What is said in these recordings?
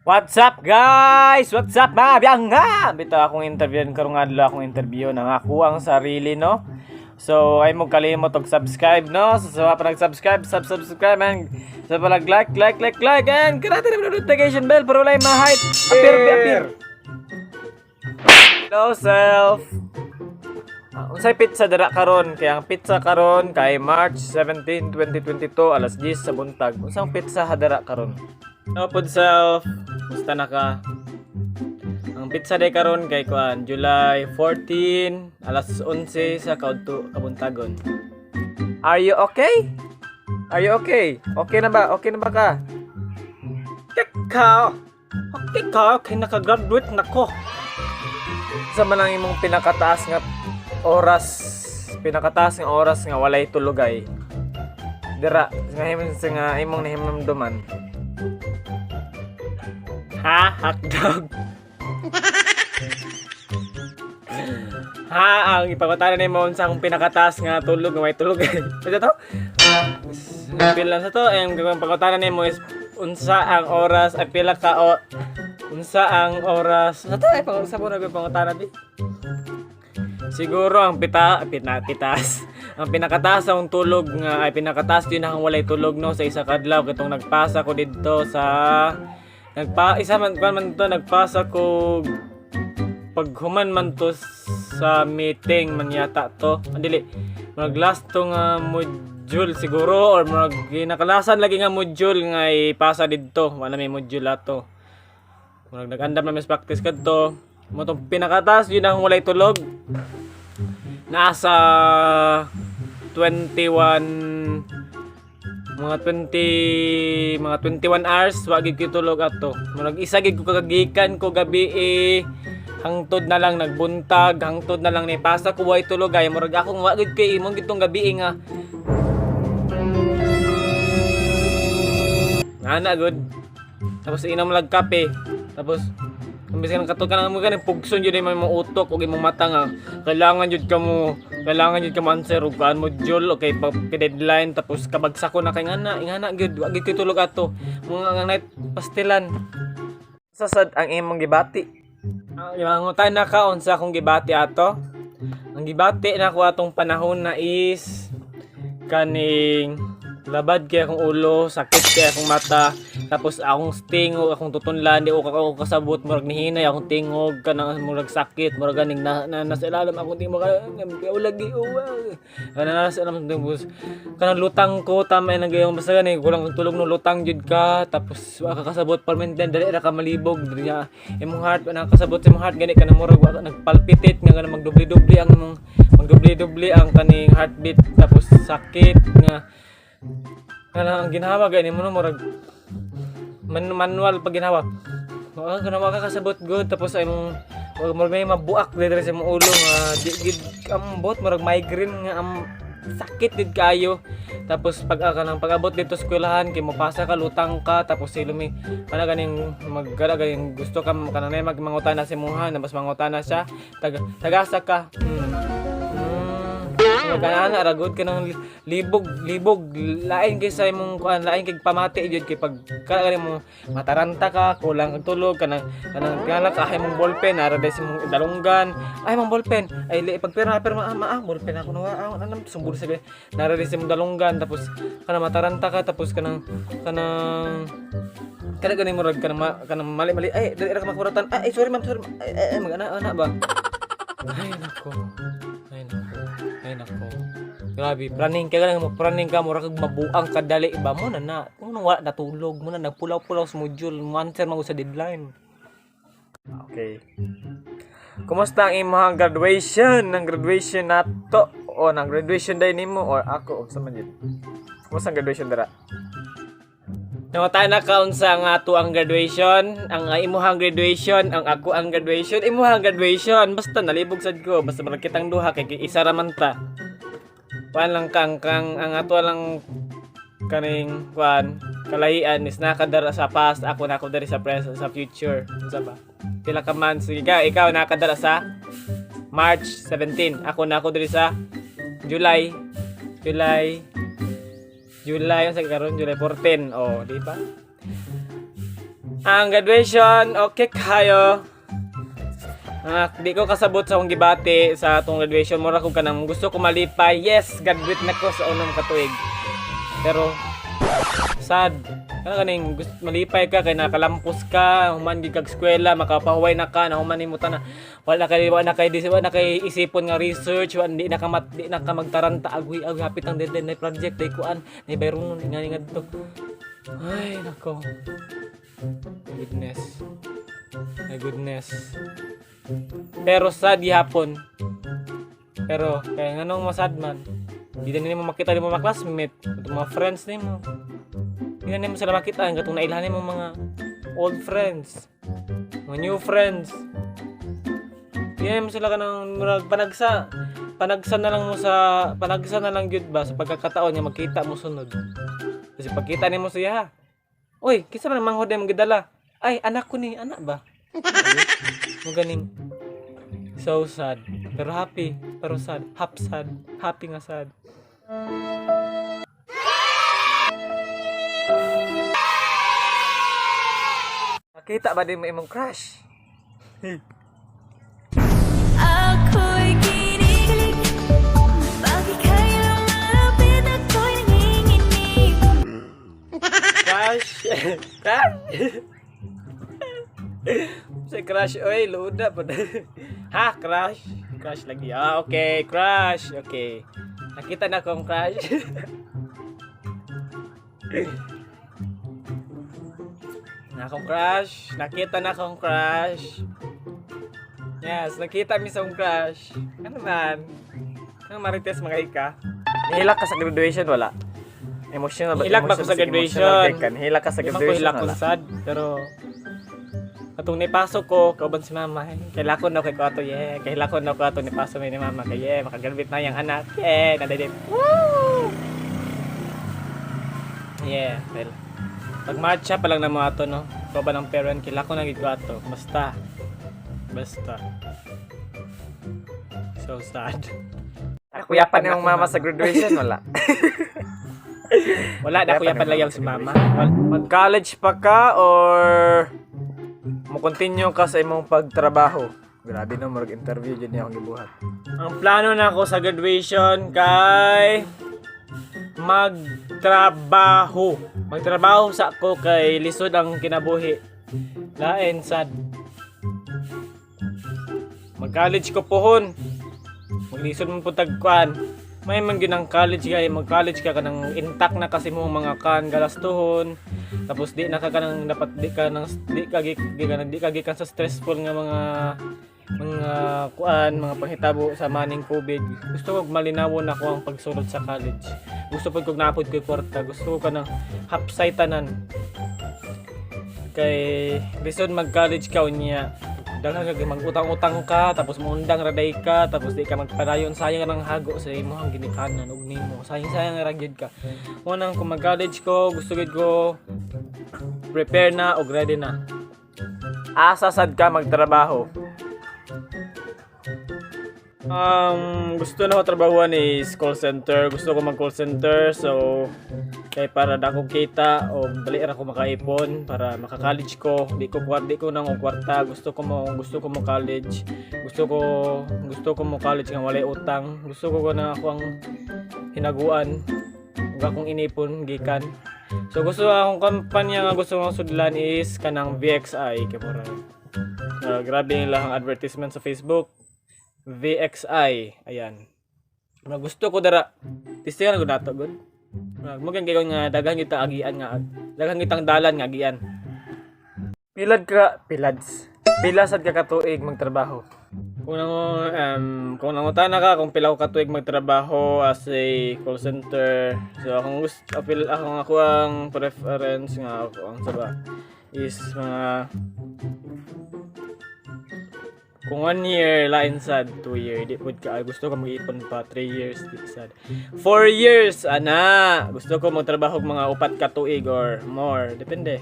What's up, guys? What's up, mga biyangga? Bitaw akong interview karong adlaw, akong interview nang ako ang sarili, no. So ay mo kalimot og subscribe, no. So sa pa nag-subscribe, sub subscribe and sa pa like like like like and karate na notification bell para walay ma-hide. Appear appear. Hello, self. Unsay petsa dira karon? Kay ang petsa karon kay March 17, 2022, alas 10 sa buntag. Unsang petsa hadara karon? No pod, self. Musta na ka? Ang petsa day karon kay kuan, July 14, alas 11 sa kaudto kabuntagon. Are you okay? Are you okay? Okay na ba? Okay na ba ka? Teka! Okay ka? Kay nakagraduate na ko. Sa man ang imong pinakataas nga oras nga walay tulugay? Dira, nga imong nga imong nahimumduman. Ha? Hotdog. Ha, ang ipangutana nimo unsa akong pinakataas nga tulog nga may tulog. Ano to? Pila sa to? Ang pangutana nimo is unsa ang oras ay pila ka o unsa ang oras. Sa to ay pang sa mo pangutana di. Siguro ang pita pina, pitas. Ang pinakataas akong tulog nga ay pinakataas din akong walay tulog, no, sa isa ka adlaw katong nagpasa ko didto sa nagpa isa man kuan man to, nagpasa ko paghuman man to sa meeting man yata to. Ah, dili, mag last to nga module siguro or mag ginakalasan lagi nga module nga ipasa didto. Wala may module ato, murag nag-andam na mis practice kadto mo. Tong pinakataas yun akong walay tulog, nasa 21, mga 20, mga 21 hours wa gid ko tulog ato. Murag isa gid ko kagagikan ko gabi eh, hangtod na lang nagbuntag, hangtod na lang ni pasa ko way tulog ay murag akong wa gid kay imong gitong gabi eh nga ana good. Tapos inom lag kape, tapos imbes ka nang katog ka nang mo ganing pugson jud imong utok ug imong mata nga kailangan jud ka mo answer ug kuan module, okay pa deadline, tapos kabagsak ko na kay ngana ingana gyud wa gyud koy tulog ato mga nga night pastilan. Sa sad ang imong gibati? Ang mangutan na ka unsa akong gibati ato. Ang gibati na ko atong panahon na is kaning labad kay akong ulo, sakit kay akong mata, tapos akong tingog, akong tutunlan, di ko ako kasabot, murag nihinay akong tingog, kanang murag sakit, murag ganing na, na nasa ilalim akong tingog, lagi, oh, kanang nasa ilalim akong tingog, kanang lutang ko, tama na gayong, basta gani, kulang kang tulog no, lutang jud ka, tapos wa ka kasabot, permanent, dali ra ka malibog, dili nga, imong heart, wa kasabot sa imong heart, gani kanang murag wa ka nagpalpitate, nga kanang magdubli-dubli ang kaning heartbeat, tapos sakit, nga, kanang ang ginhawa gani mo no, murag manual pag ginhawa. Wa ka wa ka kasabot good, tapos ay mong murag may mabuak diri sa imong ulo nga di gid ambot, murag migraine nga am sakit gid kayo. Tapos pag kanang pag-abot dito sa eskwelahan kay mopasa ka, lutang ka, tapos silumi kana ganing maggara ganing gusto ka kanang nay magmangutana sa imuha na mas mangutana siya tag tagasa ka. Mga ra gud kanang libog libog, lain kay sa imong kuan, lain kay pamati jud kay pag kana mo mataranta ka, kulang kag tulog, kanang kanang kanang ka imong ballpen ara sa imong dalunggan, ay imong ballpen ay li pag pero pero ma, ma ah, ballpen ako na ah, ano sumbol sa nara sa imong dalunggan, tapos kanang mataranta ka, tapos kanang kanang kana gani murag kanang kanang mali mali ay dali ra ka makuratan, ay, sorry ma'am, sorry ma'am. Ay, ay, ay mag ana ana ba, ay nako, ay nako, ay nako, grabe praning ka lang mo, praning ka, mura kag mabuang kadali ba mo na na kung nang wala natulog mo na nagpulaw-pulaw sa module mo answer mo sa deadline. Okay, kumusta ang imong graduation, ang graduation nato o nang graduation day nimo or ako unsa man jud? Kumusta ang graduation dira? Nangutan na ka unsa nga ato ang graduation, ang imuhang graduation, ang ako ang graduation, imuhang graduation. Basta nalibog sad ko, basta marag kitang duha kay isa ra man ta. Kuan lang kang kang ang ato lang kaning kuan kalahian is nakadara sa past, ako na ako diri sa present, sa future. Unsa ba? Pila ka months sige ka, ikaw nakadara sa March 17, ako na ako diri sa July July July unsa karon, July 14, oh, di ba? Ang graduation, okay kayo. Ah, di ko kasabot sa akong gibati sa atong graduation. Mura ko kanang gusto ko malipay. Yes, graduate na ko sa unang katuig. Pero sad. Kana kaning gusto malipay ka kay nakalampos ka, human gid kag eskwela, makapahuway na ka, nahuman nimo tanan. Wala kay isipon nga research, wa di na ka mat, di na ka magtaranta, agoy agoy, hapit ang deadline na project day kuan, ni bayronon nga ni ngadto. Ay nako. Goodness. My goodness. Pero sad gihapon. Pero kaya nganong masad man, di na nimo makita nimo mga classmate, katong mga friends nimo. Di na nimo sila makita ang katong nailhan nimo mga old friends, mga new friends. Di na nimo sila kanang murag panagsa. Panagsa na lang mo sa panagsa na lang gyud ba sa pagkakataon nga magkita mo sunod. Kasi pagkita nimo siya, "Uy, kinsa man ang manghod imong gidala?" "Ay, anak ko ni, anak ba?" Mo ganing so sad. Pero happy, pero sad, half sad, happy nga sad. Nakita ba din mo imong crush? Ako'y kinikilig. Bakit kayo lumapit? Ako'y nanginginig. Crush! Crush! Say crush, oy, luda pa. Ha, crush? Crush lagi. Ah, okay, crush. Okay. Nakita na akong crush. Na akong crush. Nakita na akong crush. Yes, nakita mi sa akong crush. Ano man? Ano marites mga ika? Nihilak ka sa graduation, wala? Emotional ba? Nihilak ba ko sa graduation? Emotional ka. Nihilak ka sa Di man ko graduation, hilakon wala? sad, pero atong nipasok ko, kauban si mama, eh, kailakon na ko kay ato, yeah, kailakon na ko ato nipasok mi ni mama, kay yeah, makagraduate na yang anak, yeah, nadadip. Woo! Yeah, well, pag matcha pa lang na mga ato, no, kauban ang parent, kailakon na gid ko ato, basta, basta. So sad. Nakuyapan ni mama sa graduation, wala? Wala na Kuyapan kuyapan ni lang mama yung sa si mama. Mag-college pa ka or mo continue ka sa imong pagtrabaho? Grabe no, murag interview jud niya akong gibuhat. Ang plano na ako sa graduation kay magtrabaho. Magtrabaho sa ako kay lisod ang kinabuhi. Lain sad. Mag-college ko pohon. Maglisod man pud tag kuan. May man gyud ang college kay mag-college ka kanang intact na kasi mo mga kan galastuhon. Tapos di na ka kanang dapat di ka nang di ka gi, di ka, di ka gikan sa stressful nga mga kuan, mga panghitabo sa maning COVID. Gusto ko malinawon ako ang pagsulod sa college. Gusto pud kog naapod ko'y kwarta. Gusto ko kanang hapsay tanan. Kay lisod mag-college ka unya. Daghan ka mag-utang-utang ka tapos muundang raday ka tapos di ka magpadayon, sayang ang hago sa imong ginikanan ug nimo. Sayang-sayang ra gyud ka. Unang kung mag-college ko, gusto gyud ko prepare na og ready na. Asa sad ka magtrabaho? Gusto na ko trabahuan is call center. Gusto ko mag call center. So, kay para dako kita o dali ra ko makaipon para maka-college ko. Di ko nang og kwarta. Gusto ko mo college. Gusto ko mo college nga walay utang. Gusto ko na ako ang hinaguan ug akong inipon gikan. So gusto akong kampanya nga gusto kong sudlan is kanang VXI kay mura. Ah, grabe yung lahang advertisement sa Facebook. VXI. Ayan. Mga gusto ko dara. Testingan ko nato gud. Mo gyud nga daghan kita agian nga daghan kitang dalan nga agian. Pilad ka, pilads. Pila sad ka katuig magtrabaho? Kung nangutana ka kung pila ko katuig magtrabaho as a call center. So akong gusto apil akong ako ang preference nga ako ang saba is mga kung 1 year lain sad, 2 year di pud ka gusto ko mag-ipon pa, 3 years di sad, 4 years ana gusto ko magtrabaho og mga 4 ka tuig or more, depende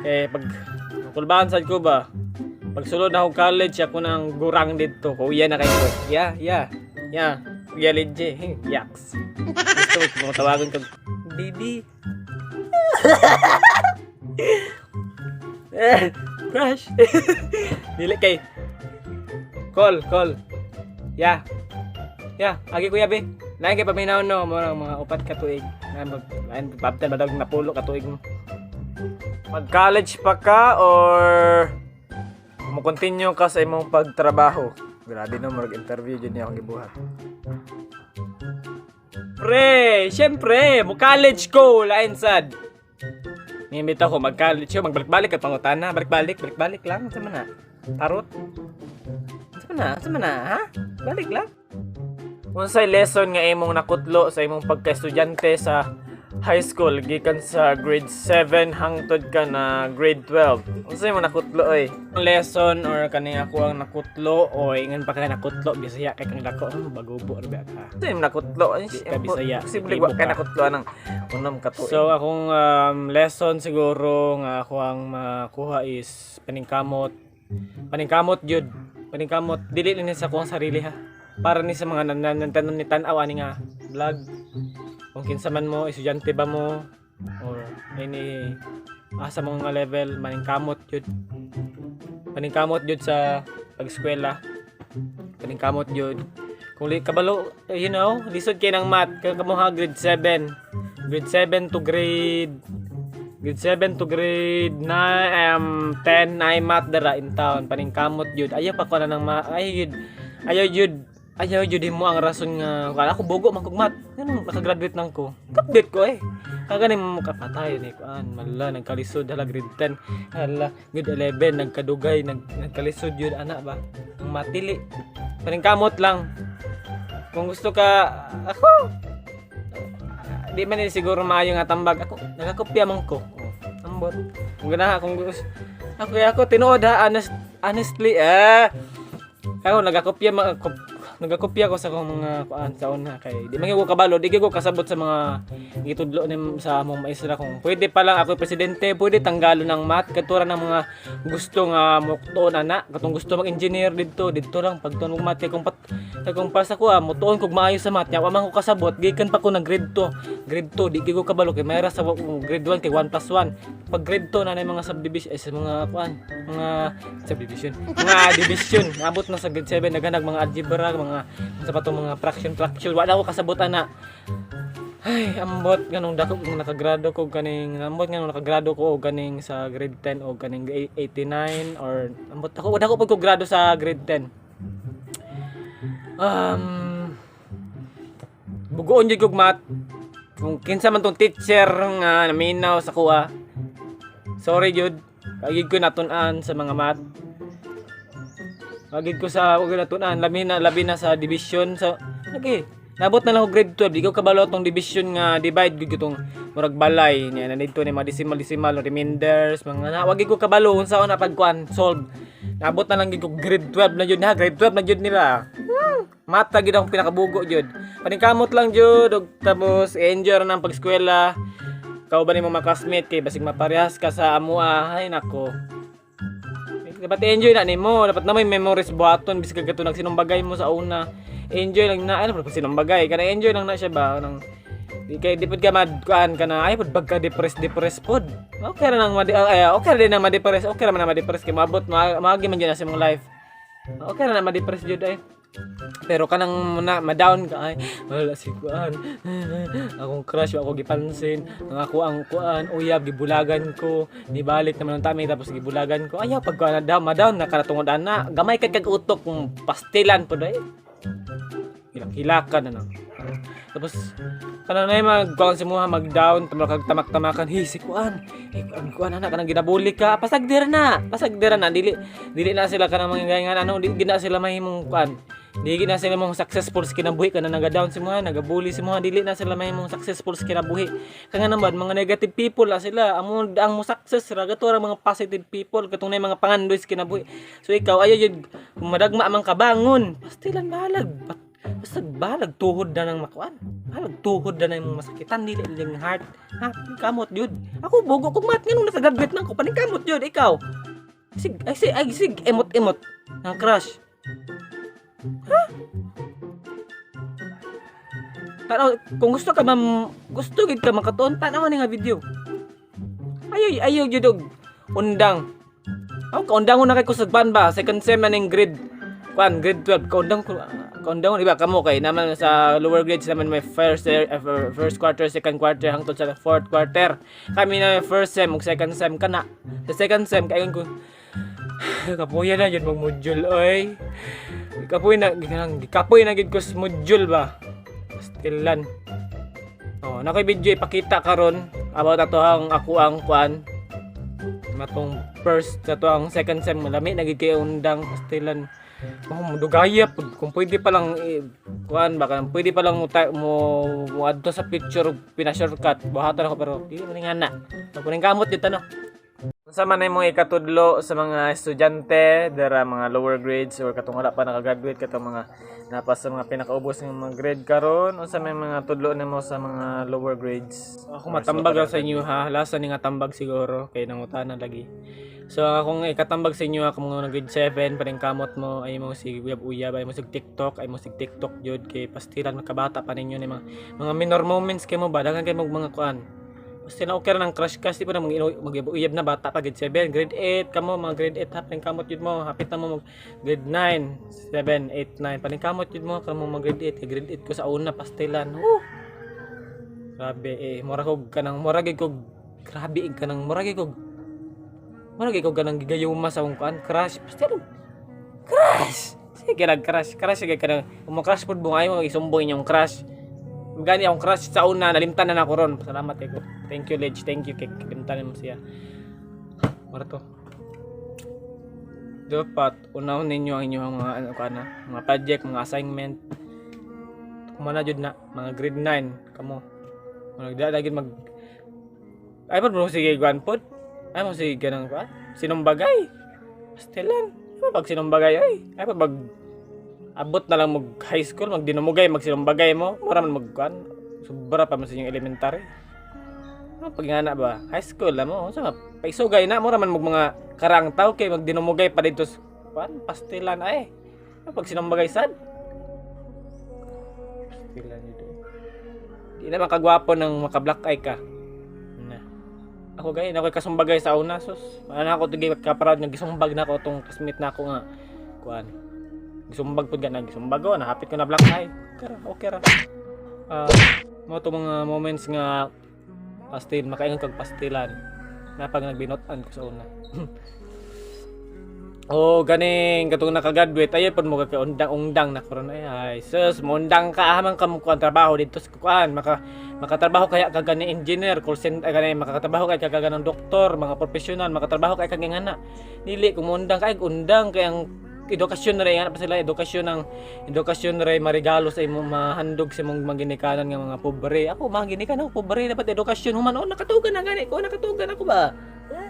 kay pag kulbahan sad ko ba. Pagsulod na ako college, ako nang gurang dito, kuya na kayo ko, yeah, kuya legit. Yaks, gusto ko tawagan kag baby. Eh, crush. Dili kay. Call, call. Yeah. Yeah, agi kuya be. Lain kay paminaw no, mo mga 4 ka tuig. Lain lain babtan ba napulo ka tuig mo. Mag-college pa ka or mo continue ka sa imong pagtrabaho? Grabe no, murag interview jud niya akong gibuhat. Pre, syempre, mo college ko, lain sad. Nimit ako mag-college ko, magbalik-balik ka pangutana, balik-balik, balik-balik lang, sa man na. Tarot. Sa man na, sa man na, ha? Balik lang. Unsay lesson nga imong nakutlo sa imong pagka-estudyante sa high school gikan sa grade 7 hangtod ka na grade 12? Unsay imong nakutlo oy? Ang lesson or kaning ako ang nakutlo o ingan pa ka nakutlo Bisaya kay kang dako, bagubo ra ba ka. Unsay imong nakutlo? Ay, Di ka Bisaya, Posible ibo wa ka ka. nakutlo anang unom ka tuig. So akong lesson siguro nga ako ang makuha is paningkamot. Paningkamot jud. Paningkamot dili ni sa akong sarili ha. Para ni sa mga nantanon ni tan-aw ani nga vlog. Kung kinsa man mo, estudyante ba mo or any asa mo nga level, maningkamot jud. Paningkamot jud sa pag-eskwela. Paningkamot jud. Kung li, kabalo, lisod kay ng math, kay kamo ha grade 7. Grade 7 to grade Grade 7 to grade 9, 10 ay math dara in town paningkamot jud. Ayaw pa ko na ng ma ayaw jud. Ayaw jud. Ayaw jud mo ang rason nga kala ako bugo man kog math. Ganun nakagraduate nang ko. Graduate ko eh. Kagani mo kapatay ni kuan mala nagkalisod hala grade 10 hala grade 11 nagkadugay nagkalisod jud ana ba. Ang matili. Paningkamot lang. Kung gusto ka ako di man ni siguro maayo nga tambag ako nagakopya man ko. Oh, ambot kung ganaha kung gusto ako ako tinuod ha, honestly eh ako nagakopya man ako, nagakopya ko sa akong mga kuan sa una kay di man gyud ko kabalo, di gyud ko kasabot sa mga gitudlo ni sa among maestra. Kung pwede pa lang ako presidente, pwede tanggalo ng math katura ng mga gusto nga muktuon ana katong gusto mag-engineer didto didto lang pagtuon og math kay kung pat kay kung para sa kuha motuon kog maayo sa math nya wa man ko kasabot gikan pa ko nag grade 2. Grade 2 di gyud ko kabalo kay mayra sa grade 1 kay 1 plus 1. Pag grade 2 na na yung mga subdivision eh, sa mga kuan mga subdivision, mga division, abot na sa grade 7 naghanag mga algebra, mga sa patong mga fraction fraction, wala ko kasabot ana. Ay, ambot nganong dako kung nakagrado ko kaning ambot nganong nakagrado ko og kaning sa grade 10 o kaning 89 or ambot ako wala ko pag ko grado sa grade 10. Bugoon jud kog math. Kung kinsa man tong teacher nga naminaw sa kuha. Sorry jud. Kagid ko natun-an sa mga math. Kagid ko sa og natun-an labi na sa division sa lagi. Nabot na lang ko grade 12, di ko kabalo tong division nga divide gud tong murag balay niya na didto ni mga decimal decimal remainders mga na wag gid ko kabalo unsa na pagkuan solve. Nabot na lang gid ko grade 12 na jud ha, grade 12 na jud nila. Mata gid akong pinakabugo jud. Paningkamot lang jud og tapos enjoy ra nang pag-eskwela. Kauban nimo mga classmate kay basig maparehas ka sa amoa. Ay nako. Dapat enjoy na nimo, dapat na may memories buhaton bisag kato nagsinumbagay mo sa una. Enjoy lang na, ano pa sinumbagay kana enjoy lang na siya ba nang di kay di pud ka mad kuan ka na ay pud bag ka depress depress pod. Okay ra nang madi ay, okay ra din na ma-depress, okay ra man na ma-depress kay maabot maagi man jud na sa imong life. Okay ra na ma-depress jud ay. Pero kanang muna ma-down ka ay wala si kuan. Akong crush wa ako gipansin. Ang ako ang kuan uyab gibulagan ko. Nibalik naman ang tami tapos gibulagan ko. Ayaw pag kuan na down, ma-down na karatungod ana. Gamay kay kag utok kung pastilan pod ay. Hilak-hilakan na lang. Tapos kanang na mag kuan si muha mag-down tamak tamak-tamakan hi si kuan. Eh kuan kuan ana kanang ginabuli ka pasagdira na. Pasagdira na dili dili na sila kanang mga ganyan ano di gina sila mahimong kuan. Di na sila mong successful sa kinabuhi kana naga-down si muha, nagabuli si muha, dili na sila mahimong successful sa kinabuhi. Kaya nga naman mga negative people la sila. Amo ang mo success ra gato ra mga positive people katong na mga pangandoy sa kinabuhi. So ikaw ayo jud kung madagma man ka bangon, pastilan bahalag. Basta bahalag tuhod na ng makuan. Bahalag tuhod na ng masakitan dili ling heart. Ha, kamot jud. Ako bugo kog mat nganong nakagraduate man ko paningkamot jud ikaw. Sig ay sig ay sig emot-emot ang crush. Tanaw, kung gusto ka ma'am, gusto gid ka makatuon, tanaw ni nga video. Ayo ayo jud og undang. Ako kaundang na kay ko sa ban ba, second sem na ning grade kuan, grade 12, kaundang ko, kaundang, di ba kamo kay naman sa lower grades naman may first year, first quarter, second quarter hangtod sa fourth quarter. Kami na first sem ug second sem kana. Sa second sem kayon ko kapoy na jud mag module oy. Kapoy na kanang kapoy na gid ko sa module ba. Pastilan. Oh, nakoy video ipakita karon about ato ang ako ang kuan matong first sa to ang second sem, lami na gid kay undang, pastilan. Oh, dugaya pud kung pwede pa lang eh, kuan ba kanang pwede pa lang mo, mo adto sa picture pina-shortcut buhaton ako, pero di man nga na. Kuning kamot dito no. Unsa man imong ikatudlo sa mga estudyante dira, mga lower grades or katong wala pa nakagraduate, katong mga napas sa mga pinakaubos ng mga grade karon, unsa may mga tudlo nimo sa mga lower grades? Ako matambag lang sa inyo ha, lasa ni nga tambag siguro kay nangutana lagi. So ang akong ikatambag sa inyo ha, kung mga grade 7 pa rin kamot mo ay mo sig uyab-uyab, ay mo sig TikTok, ay mo sig TikTok jud kay pastilan makabata pa ninyo ni mga minor moments kay mo ba, daghan kay mo mga kuan. Basta na okay ra ng crush crush, di pa na mag-uyab na bata pa, grade 7, grade 8, kamo mga grade 8 hapin kamot yun mo, hapit na mo mag grade 9, 7, 8, 9, paningkamot yun mo, kamo mga grade 8, kay grade 8 ko sa una, pastilan. Woo! Grabe eh, mura kog kanang mura gid kog grabe eh, kanang mura gid kog kanang gigayuma sa akong kuan, crush, pastilan. Crush! Sige nag crush, crush sige kanang mo crush pud mo ayo isumbong inyong crush. Gani akong crush sa una, nalimtan na nako ron. Salamat kay ko. Thank you, Ledge. Thank you kay limtan mo siya. Mara to. Dapat unahon ninyo ang inyong mga ano kana, mga project, mga assignment. Kumana jud na mga grade 9 kamo. Mga lagi mag ay pa bro sige guan pod. Ay mo sige ganang ka. Sinumbagay. Pastilan. Ay pag sinumbagay ay. Ay pa pag abot na lang mag high school, magdinumugay, magsinumbagay mo, mura man magkuan. Sobra pa man sa inyong elementary. Ano pag nga na ba? High school la mo, unsa nga paisugay na mura man mag mga karang tao kay magdinumugay pa dito sa kuan, pastilan ay. Ano pag sinumbagay sad? Pastilan dito. Di na makagwapo ng maka-black eye ka. Na. Ako gay, ako kasumbagay sa una sus. Ano ako tugi kaproud nga gisumbag na ako tong classmate na ako nga kuan. Gisumbag pud gana, gisumbag ko, nahapit ko na black eye. Okay ra, okay ra. Ah, mo to mga moments nga pastil, makaingon kag pastilan. Na pag nagbinot-an ko sa una. Oh, ganing katong nakagraduate ay pud mo kay undang-undang na karon ay ay sus, moundang ka man ka mo kuan trabaho dito sa kuan, makatrabaho kaya ka gani engineer, call center gani, makakatrabaho kay ka ganang doktor, mga profesional, makatrabaho kay ka ngana. Dili kung moundang ka ay undang kay ang edukasyon na rin pa sila, edukasyon ang edukasyon rin marigalo sa imong mahandog sa imong mga ginikanan nga mga pobre. Ako mga ginikanan ako pobre, dapat edukasyon human, oh, nakatugan na gani ko, nakatugan ako ba. Eh,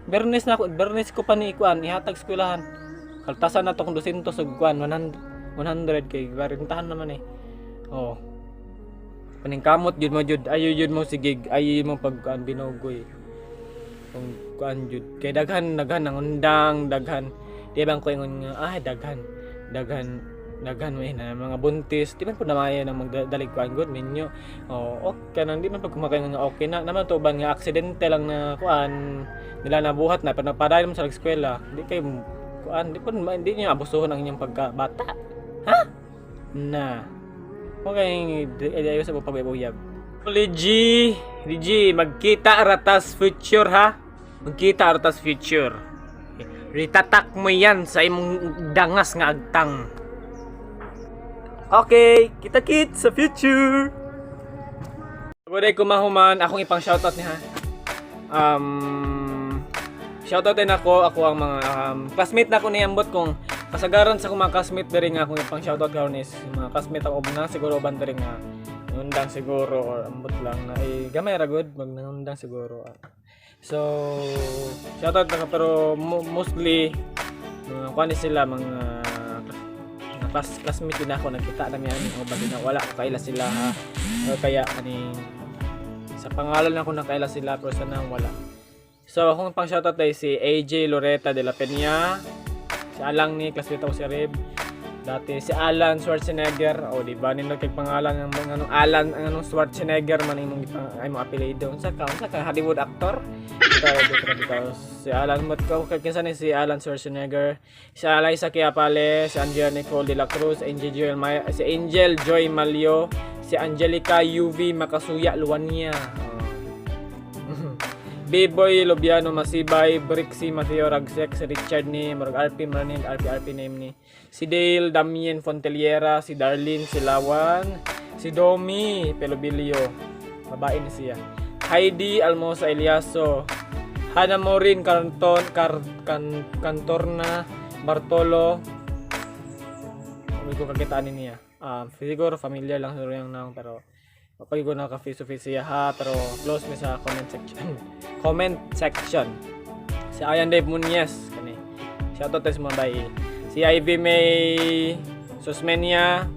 Bernes na ako, Bernes ko pa ni ikuan ihatag eskwelahan. Kaltasan na to kung 200 ug kuan 100, 100 kay barintahan naman eh. Oh. Paningkamot jud mo jud, ayo jud mo sige, ayo jud mo pag kuan binugoy. Kung kuan jud kay daghan daghan ang undang, daghan. Di ba ko ingon nga ay daghan daghan daghan may na mga buntis, di man po namayo na magdalig kuan good minyo. Oh, okay nang di man pag kumakain nga okay na naman to ban nga aksidente lang na kuan nila nabuhat na pero nagpadayon mo sa eskwela, di kay kuan di po hindi niyo abusuhon ang inyong pagkabata ha na okay ayo sa pag-uyab. Ligi, Ligi, magkita ratas future ha. Magkita ratas future. Ritatak mo yan sa imong dangas nga agtang. Okay, kita kit sa future. Pwede kumahuman akong ipang shoutout niya. Shoutout din ako, ako ang mga classmate na ako ni ambot kung kasagaran sa akong mga classmate diri nga akong ipang shoutout karon is mga classmate ako na siguro ban diri nga nundang siguro or ambot lang na eh, gamay ra gud mag nangundang siguro. So, shoutout na ka pero mostly mga kuan ni sila mga classmate din ako nagkita na mi ani o ba na wala ko kaila sila ha. O kaya kaning sa pangalan ako nakaila sila pero sa nang wala. So akong pang shoutout ay si AJ Loreta de la Peña, si Alang ni classmate ako si Reb, Dati si Alan Schwarzenegger, o di ba, nindot kay pangalan ng mga anong Alan, ang anong Schwarzenegger man imong imong apelyido. Unsa ka Hollywood actor? Bitaw, bitaw, bitaw. Si Alan mo ko kay kinsa ni si Alan Schwarzenegger, si Alaysa Kiapale, si Angela Nicole De La Cruz, Angel Joy Maya, si Angel Joy Malio, si Angelica UV Makasuya Luwania. Oh. B-Boy Lobiano Masibay, Brixie Mateo Ragsek, si Richard ni, murag RP man ni, RP RP name ni. Si Dale Damien Fonteliera, si Darlene Silawan, si Domi Pelobilio, babae ni siya. Heidi Almosa Eliaso, Hana Morin Canton, Car, Can, Cantorna Bartolo, hindi ko kakitaan niya. Siguro familiar lang siguro yung nang, pero pag ko naka face to face siya ha, pero close mi sa comment section. Comment section. Si Ayan Dave Muñez kani. Shoutout tayo sa mga bay. Si Ivy May Susmenia,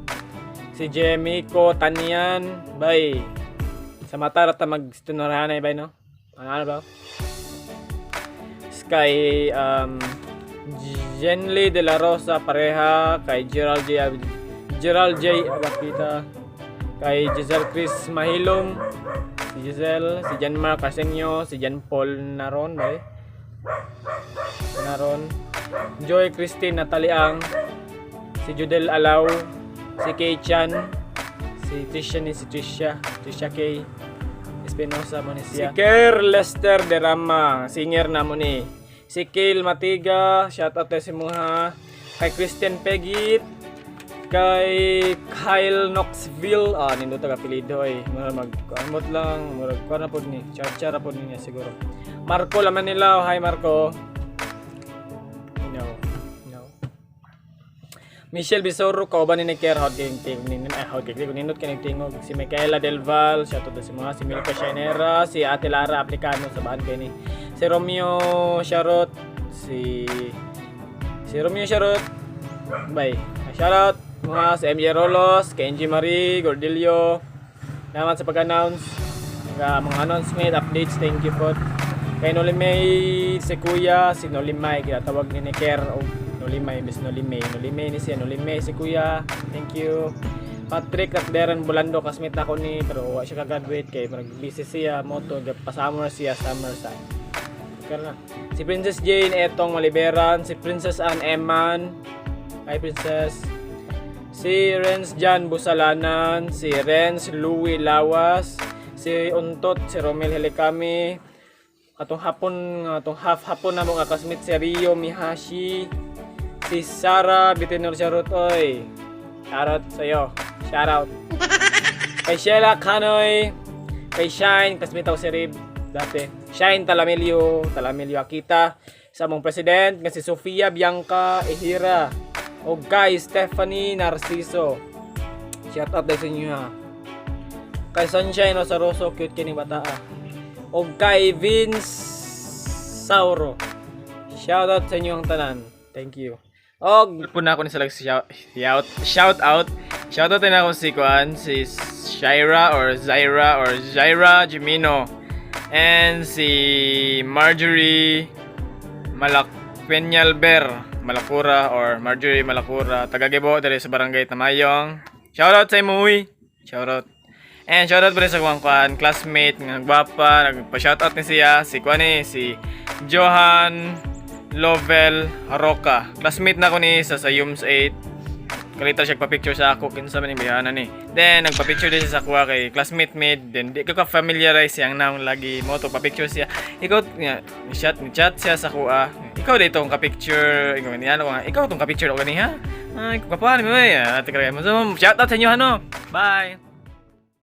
si Jemico Tanyan, bay. Sa mata rata mag bay, no? Ano, ano ba? Kay Jenly De La Rosa Pareha, kay Gerald J. Agapita, kay Giselle Chris Mahilom, si Giselle, si John Mark Arsenio, si John Paul Naron, bay. Naron, Joy Christine Nataliang, si Judel Alaw, si Kay Chan, si Trisha ni si Trisha, Trisha K. Espinosa mo ni siya. Si Ker Lester Derama, singer na mo ni. Si Kale Matiga, shout out tayo sa mga, kay Christian Pegit, kay Kyle Knoxville, ah, nindot taga apelyido ay, murag mag amot lang, murag kuan na pod ni, char pod niya siguro. Marco La Manila, hi Marco. You know. Michelle Bisoro, kauban ni Ker, hot game ting ni ay hot game nindot kay tingog. Si Micaela Del Val, shout out sa mga, si Milka Shinera, si Ate Lara Aplicano sa baan kay ni. Si Romeo Sharot, si Romeo Sharot. Bye. Shout out mga si MJ Rolos, kay NG Marie Gordillo. Salamat sa pag-announce. Mga announcement, updates, thank you po. Kay Nolimay, si Kuya, si Nolimay, kinatawag ni Ker o Nolimay, Miss Nolimay. Nolimay ni siya, Nolimay si Kuya. Thank you. Patrick Lakderan Bulando, classmate ako ni, pero wa siya ka-graduate kay marag busy siya, moto, pa-summer siya, summer sa. Kaya na. Si Princess Jane Etong Maliberan, si Princess Ann Eman. Hi, Princess. Si Renz Jan Busalanan, si Renz Louis Lawas, si Untot, si Romel Helikami, atong hapon, atong half hapon na mga classmate si Rio Mihashi, si Sarah Bitinor Sharot, oy. Shoutout sa'yo. Shoutout. Kay Sheila Kanoy, kay Shine, classmate ako si Rib dati. Shine Talamilio, Talamilio Akita, sa among president nga si Sofia Bianca Ehira, o kay Stephanie Narciso. Shout out dahil sa inyo ha. Kay Sunshine Rosaroso, cute kini bata ah. O kay Vince Sauro. Shout out sa inyo ang tanan. Thank you. Og po na ako ni sa shout, shout, shout out. Shout out din ako si Kuan, si Shaira or Zaira or Zaira Jimino and si Marjorie Malak Peñalber Malakura or Marjorie Malakura, taga Gibo diri sa Barangay Tamayong. Shout out sa imo uy. Shout out. And shout out pa rin sa kuang kuan classmate nga gwapa, nagpa shout out ni siya si kuan ni si Johan Lovell Roca. Classmate na ko ni sa UMS 8. Kalita siya pa-picture sa ako kinsa man ning bayana ni. Then nagpa-picture din siya sa kuha kay classmate mid, then di ko ka familiarize siyang naong lagi mo to pa-picture siya. Ikaw nga ni chat, ni chat siya sa kuha. Ikaw dito ang ka-picture, ikaw ni ano nga, ikaw tong ka-picture o ganiha. Ay, kapahan mo eh. Ate mo. So, shout out sa inyo ano. Bye.